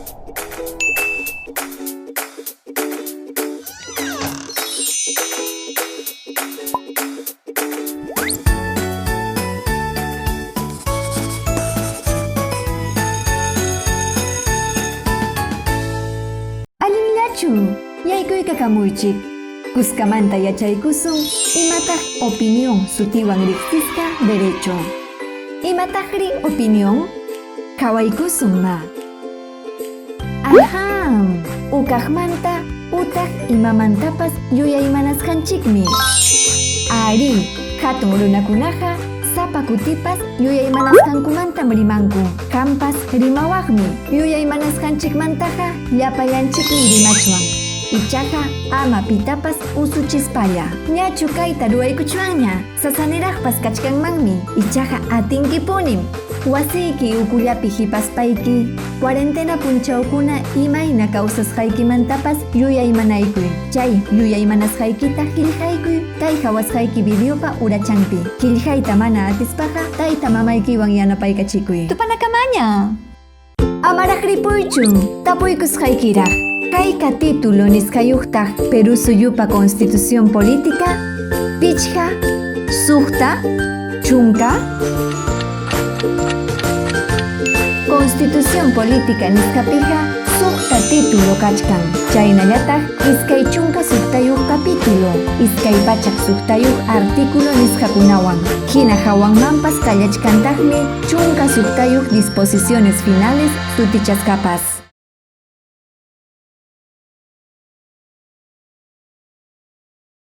Allinllachu, yaykuykakamuychik. Kuskamanta yachaykusun imataq opinión sutiwan riqsisqa derecho. Imataqri opinión? Qhawaykusun ma. Aham, ukaqmanta utaq imamantapas yuyaymanasqanchikmi. Arí, hatun runakunaqa sapa kutipas yuyaymanasqankumantam rimanku. Qampas rimawaqmi. Yuyaymanasqanchikmantaqa llapallanchikmi rimachwan. Ichaqa ama pitapas usuchispalla. Ñachu kayta ruwaykuchwanña? Sasaniraqpas kachkanmanmi, ichaqa atinkipunim. Wasiyki ukullapi hipaspayki, cuarentena punchawkuna imayna kawsasqaykimantapas yuyaymanaykuy. Chay yuyaymanasqaykita qillqaykuy kay qawasqayki videopa urachanpi. Qillqayta mana atispaqa tayta mamaykiwan yanapaykachikuy. Tupanakamaña! Amaraq ripuychu, tapuykusqaykiraq. Hayka título nisqayuqtaq Perú suyupa Constitución Política? Pichqa, suqta, chunka. Constitución Política nisqapiqa suqta título kachkan, chaynallataq 26 capítulo, 206 artículo nisqakunawan. Hina hawanmanpas kallachkantaqmi 16 disposiciones finales sutichasqapas.